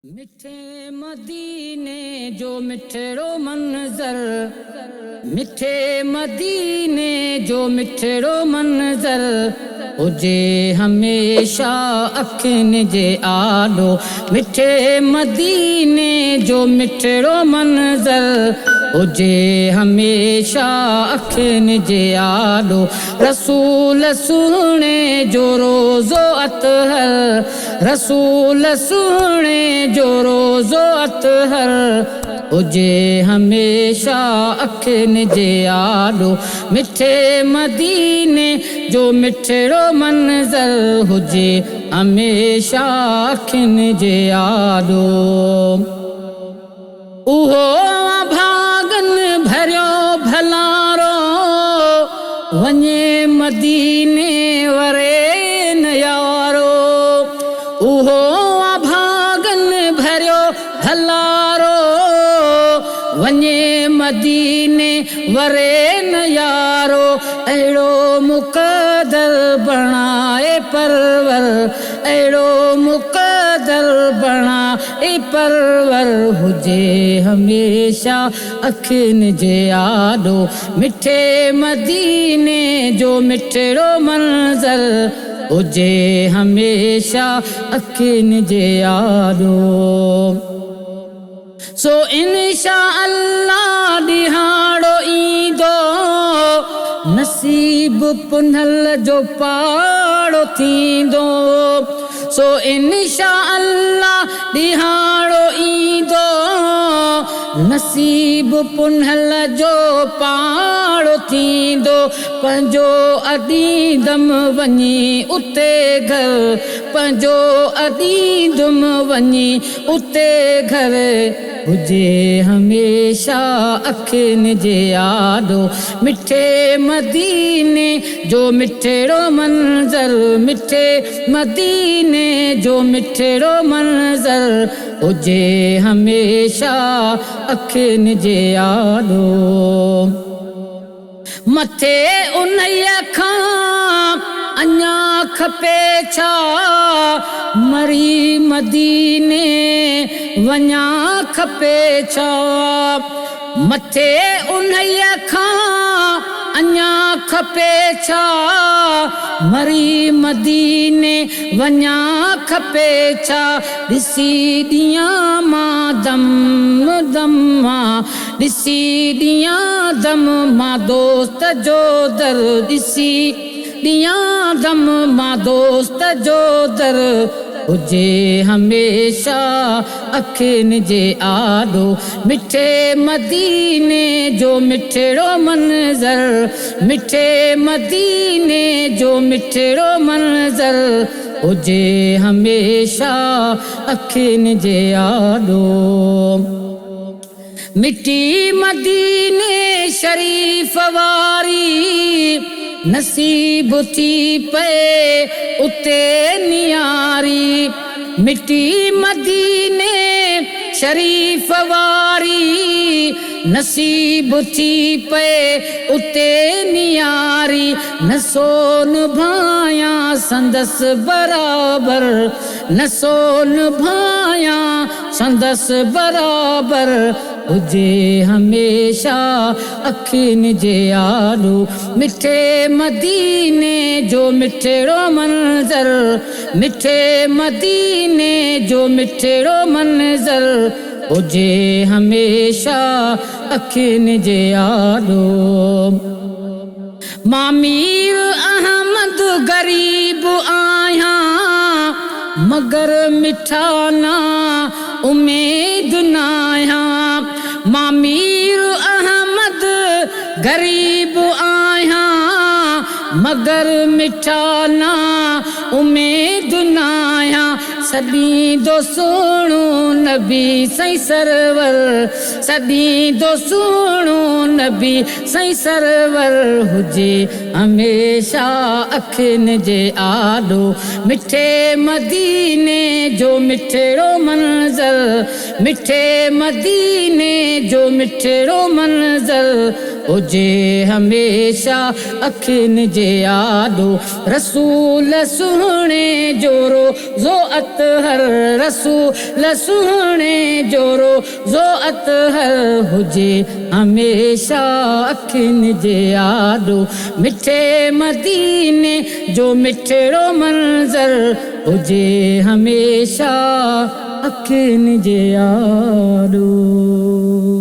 مٺي مديني جو مٺڙو منظر، مٺي مديني جو مٺڙو منظر هجي هميشه اکين جي آڏو. مٺي مديني جو مٺڙو منظر هجي هميشه اکين جي آڏو. رسول سهڻي جو روضو اطهر، رسول سهڻي جو روضو اطهر هجي هميشه اکين جي آڏو. مٺي مديني جو مٺڙو منظر هجي هميشه اکين جي آڏو. اهو اڀاڳن ڀريو ڀلارو، وڃي مديني وري نه يارو. اهو اڀاڳن ڀريو ڀلارو، وڃي مديني وري نه يارو. اهڙو مقدر بڻائي پرور، اهڙو مقدر بڻائي پرور هجي هميشه اکين جي آڏو. مٺي مديني جو مٺڙو منظر هجي هميشه اکين جي آڏو. سو انشاء الله ڏهاڙو ايندو، نصيب پنهل جو پاڙو ٿيندو. سو انشاء الله ڏهاڙو ايندو، نصيب پنهل جو پاڙو ٿيندو. پنهنجو اڏيندم وڃي اتي گهر، پنهنجو اڏيندم وڃي اتي گهر هجي هميشه اکين جي آڏو. مٺي مديني جو مٺڙو منظر، مٺي مديني جو مٺڙو منظر هجي هميشه اکين جي آڏو. مٿي انهيء کان اڃا کپي ڇا؟ مري مديني وڃان کپي ڇا؟ مٿي انهيء کان اڃا کپي ڇا؟ مري مديني وڃان کپي ڇا؟ ڏسي ڏيان مان دم دم مان، ڏسي ڏيان دم مان دوست جو در، ڏسي ڏيان دم مان دوست جو در هجي هميشه اکين جي آڏو. مٺي مديني جو مٺڙو منظر، مٺي مديني جو مٺڙو منظر هجي هميشه اکين جي آڏو. مٽي مديني شريف واري نصيب ٿي پئي اتي نياري. مٽي مديني شريف واري نصيب ٿي پئي اتي نياري. نه سون ڀانيان سندس برابر، نه سون ڀانيان سندس برابر هجي هميشه اکين جي آڏو. مٺي مديني جو مٺڙو منظر، مٺي مديني جو مٺڙو منظر هجي هميشه اکين جي آڏو. مان مير احمد غريب آهيان، مگر مٺا نا اميد ناهيان. مان مير احمد غريب آهيان، مگر مٺا نا اميد ناهيان. سڏيندو سهڻو نبي سائين سرور، سڏيندو سهڻو نبي سائين سرور هجي هميشه اکين جي آڏو. مٺي مديني جو مٺڙو منظر، مٺي مديني جو مٺڙو منظر هجي هميشه اکين جي آڏو. رسول سهڻي جو روضو اطهر، رسول سهڻي جو روضو اطهر هجي هميشه اکين جي آڏو. مٺي مديني جو مٺڙو منظر هجي هميشه اکين جي آڏو.